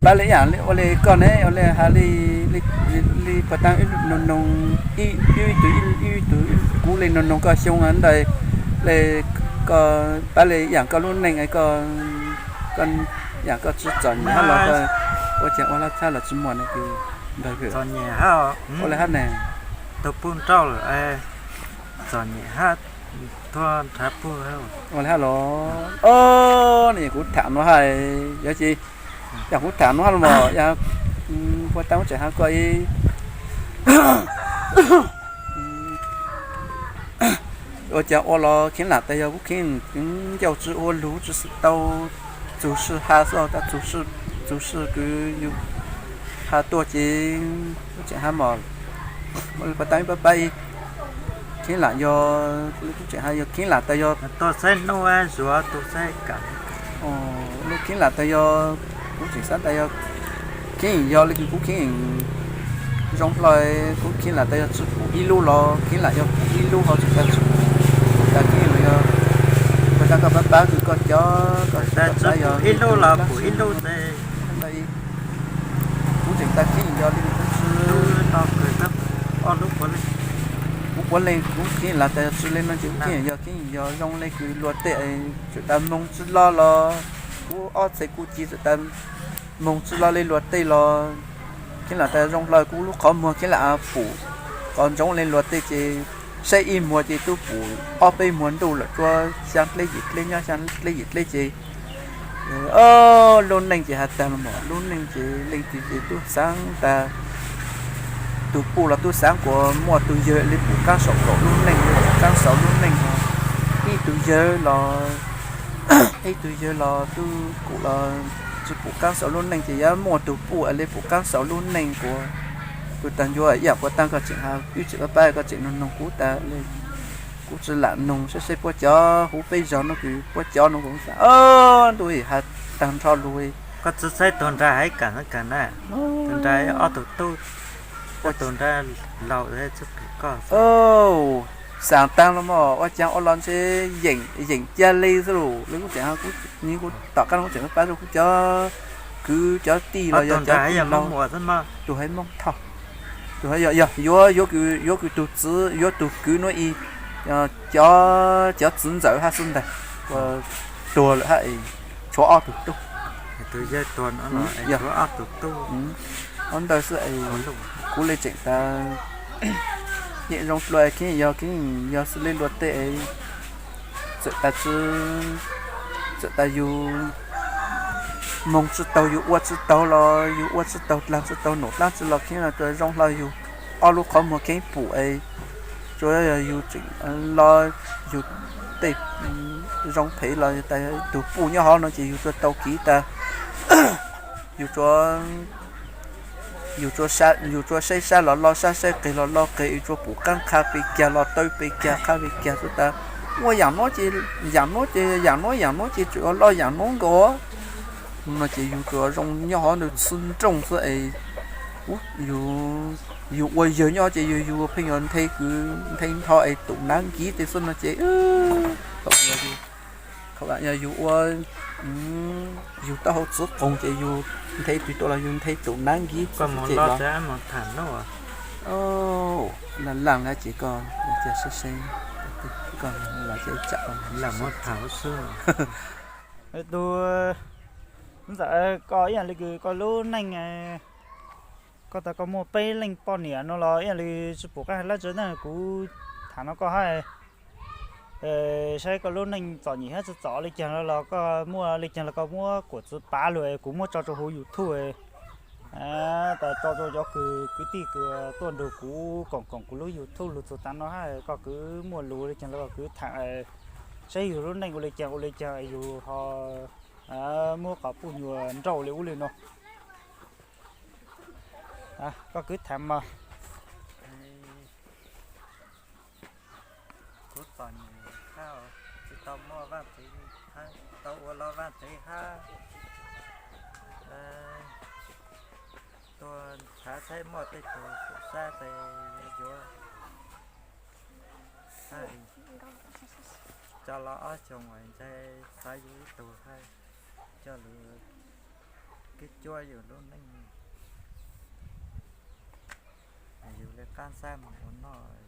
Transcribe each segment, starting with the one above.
pab li ib yam li ua li koj ne, ua li has li, li puas tau ib nug noog, ib tug ib tug, kuv li noog noog koj xyoo ntawd, li koj pab li ib yam koj lub neej, koj ib yam koj tsis txom nyem hab los koj ua cas ua laj tshab los tsis muaj ne, kws npawg kws ua li hab ne. Tug puj nrauj lawm, txom nyem hab, tuag nrhav puj. Ua li hab los, o, nws kuv tham nuav hab, yog tsis yog kuv tham nuav hab los mas yog puas tau tseem has koj ib ua cas ua los kheev lam tas yog kuv kheev ncauj tsi ua lug tsi tau txug si has xwb, txug si kws yug has tuaj ces kuv tseem has mas ua li puas tau ib pab pab ib kheev lam yog, kuv tseem has yog kheev lam tas yog tuag saib hnub zuav tus saib kam, kheev lam tas yog, kuv tseem xav tas yog kheev yog li kws kuv kheev zoo hlo, kuv kheev lam tas yog tsi pum ib lub los kheev lam yog pum ib lub ho tseem tas tsi pum, tas kheev los yog koj tas koj pab pab kws koj cov, koj tas yog ib lub los pum ib lub. Kuv tseem tas kheev yog li kws kuv tsi, kuv puav leej kuv kheev lam tas yog tsi li no ces kuv kheev yog kheev yog zoo li kws luag tej tseem tas moog tsi lo los, kuv ob txhais kuv ci tseem tas moog tsi lo li luag tej los, kheev lam tas zoo hlo kuv lub qhov muag kheev lam pum qhov ntsoov li luag tej ces saib ib muag ces tub pum ob peb muag ntuj lawm, tsuas xyaa dleb yim dleb nyob xyaa dleb yim dleb ces lub neej ces has tas los mas lub neej ces leej twg ces tub xaav tas, tug puj los tub xaav kuas muaj tug yawg li pum qaab saum lub neej, pum qaab saum lub neej. Ib tug yawg los, ib tug yawg los tub kum los tsi pum qaab saum lub neej ces yuav muaj tug puj li pum qaab saum lub neej kuas, tug tag ncuav ib yam puas taag koj tseem has wb tseem pab pab koj tseem noog noog kuv tas li, kuv tsi lam noog saib saib puab cov huv peb zog no kws puab cov no kuv tas ntuj has taag nrho lug. Koj tsi saib tug nraag hab kaam na, tug nraag ob tug tub, tug nraag laug tsi pum koj. Xaam taag los mas ua caag ua los ntshe yeem ca le xwb lug li kuv tseem, kuv tom qaab kuv tseem pab rau kuv cov kwv cov tij los yog cov tij laug, tug haiv Moob Thoj, tug yog yuav, yuav kws tug txwv yuav tug kwv nuav ib, cov txwv ntxawm hab xwb ntag, tuag lawm hab es tshuav ob tug tub. Ob ntawd xwb es kuv le tseem tas yeej zoo dlua kheev yog kheev yog xws li luag tej txawm tas tsi, txawm tas yug moog tsi taug yug ua tsi taug los yug ua tsi taug dlaag tsi taug num dlaab tsi los kheev los tsuas zoo hlo yug ob lub qhov muag kheev pum es tsuas yog yug tseem los yug tej zoo phem los tas tug puj nyob hov no ces yug tsuas tau kev tas yug tsuas, yug tsuas saib sab los loj sab, saib qeg los loj qeg, yug tsuas pum qaab qha pes kiag los taw pes kiag qha pes kiag xwb tas ua yaam nuav ces yaam nuav ces yaam nuav yaam nuav ces tsuas loj yaam nuav nkaus no ces yug tsuas zoo nyob hov ntawd txhwb nrooj xwb es yug ua yawg nyob ces yug, yug pheej yuav nthe kwv nthe nrho es tum nav nkiv tej xwb no ces yog yug ua, yug taub hau txwv qoos ces yug nthe twg tuaj los yug nthe tum nav nkiv xwb ces los laaj laaj na ces koj saib saib, koj los ces tsam tus ntxawm koj ib yam li kws koj lub neej, koj tas koj muaj peb leej poj niam no los ib yam li tsi pum qaab hab lab tsi na, kuv tham no koj hab saib koj lub neej txom nyem hab tsi txom li caag los koj muaj li caag los koj muab kuam txwv pav lug kuv muab tso rau huv YouTube tas tso rau cov kws kwv tij kws tuaj nrug kuv koom koom kuv lub YouTube lug txug tav no hab koj kwv muaj lug li caag los koj kwv tham saib yug lub neej ua li caag ua li caag yug ho muab qhov puj nyuas nrauj li ub li no. Koj kwv tham mas. Kuv txom nyem hab, tsi tau muaj vaaj tsev, tau ua lub vaaj tsev hab. Tuaj nrhav saib muaj tej tug xwm sab tes yuav hab. Coj los ob xyoos ntshai xav yuav ib tug hab, coj lug kev Cuab yus lub neej, yus li qab ntxhab mus ua noj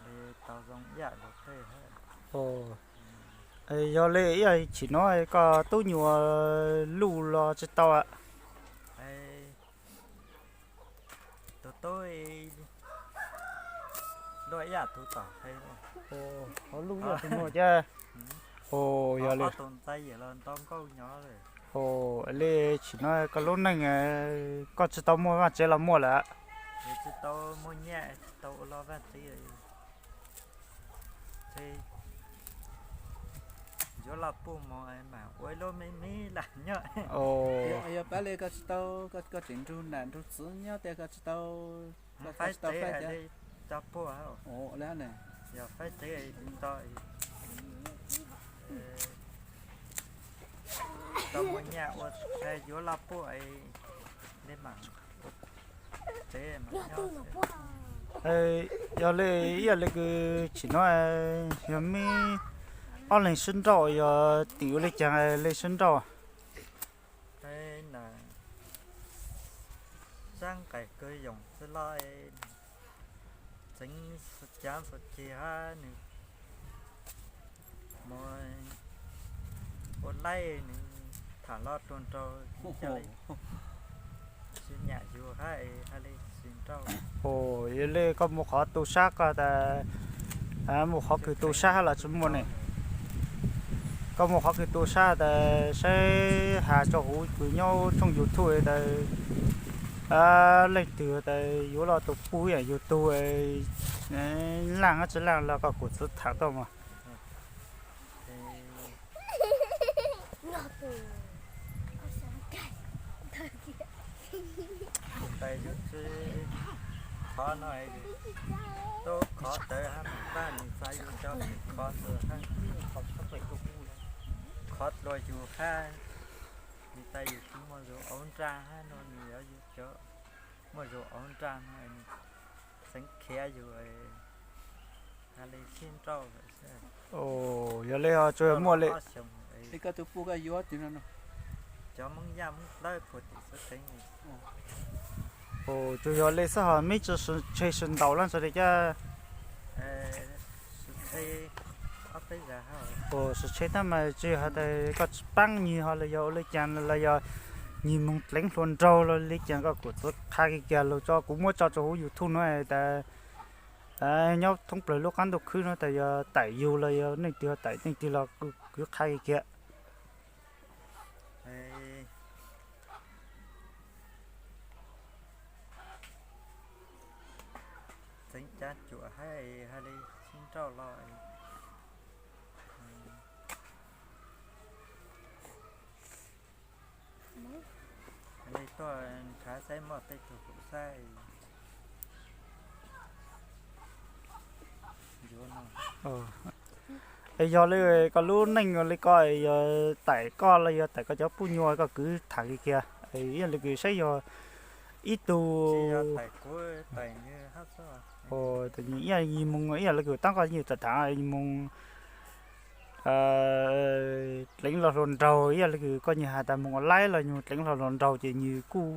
li tau zoo ib yam luag tej. Yog li ib yam chim no koj tub nyuam luj los tsis tau? Tus tub luaj ib yam tus tom qhe. Ho luj ib yam tus no thiab. Yog li, tus ntxhais los nto nkauj nyob lawm. Li chim no koj lub neej koj tsis tau muaj vaj tsev los muaj lawm? Tsis tau muaj nyiaj, tsis tau ua loj vaj tsev. Yuav los puag mov mas ua ib lub me me lam nyob. Yog pab li koj tsis tau, koj tseem nrug nam nrug txiv nyob tias koj tsis tau faib tsev thiab. Cov puag, yog faib tsev tsis tau, tau muaj nyiaj ua, yuav los puag li mas. Yog li ib yam li kws chim no yog me ob leeg sib nrauj, yog tim ua li cas li sib nrauj? Sab nqaim kawg yoos xwb los, txeev cav txuas ceg hab nws mus ua laib nws tham los hluas nraug, sib nyam yus hab hab li sib nrauj. Yog li koj muaj qhov tu sab koj tas, muaj qhov kws tu sab hab los tsis muaj ne? Koj muaj qhov kws tu sab tas saib has rua huv kws nyob tshooj YouTube tas leej twg tas yuav los tus puj ib yam yus tug, laaj hab tsis laaj los koj kuj txhua tham tuaj mog. Tais yus tsi khov no, tub khov tawv hab mas tag nws txais yus cov khov ntawd hab, khov dlua yus hab, nws tais yus tsi muaj zug auv nrag hab no, nws yuav yus cov muaj zug auv nrag no, nws xeev khiav yus, has li sib nrauj. Yog li ho tsuas yog muaj li. Koj tus puj koj yuav twg no? Cov Hmoob Yaj Hmoob Dlawb puag tim Suav Teev. Tsuas yog li xwb ho meb tsi tshe sib ntaus lawm tso li cas? Tsi tshe tab mas tsi has tas koj tsi paab nyag ho los yog ua li cas los yog nyag moog dleev hluas nraug los li cas koj kuj txhua qha kiag kiag lug tso kuv muab tso rua huv YouTube no tas nyob thoob plawg lub qaab ntuj khwb no tas yog taim yug los yog leej twg taim leej twg los kuv qha kiag kiag. Txeev cav cuam hab has li sib nrauj los li tuaj nrhav saib muaj tej tug kuv saib. Es yog li koj lub neej li koj yog taim koj los yog taim koj cov puj nyuas koj kwv tham kiag kiag, ib yam li kws saib yog ib tug ib yam li kws taab koj nyag tham tham moog dleev los hluas nraug, ib yam li kws koj nyag has tas moog ua laib los nyag dleev los hluas nraug ces nyag kuj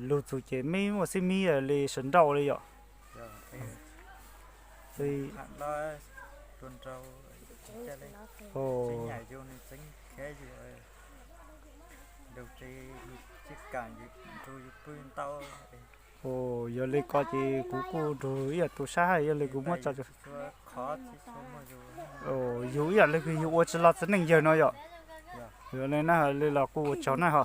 lug txug ces meb muaj xib mib li sawv nrauj li yom. Yog li ko ces kuv kuj nrug ib yam tu sab hab yog li kuv muab tso, yug ib yam li kws yug ua tsi los txiv neej yawg no yom. Yog li na li los kuj ua tsaug na ho.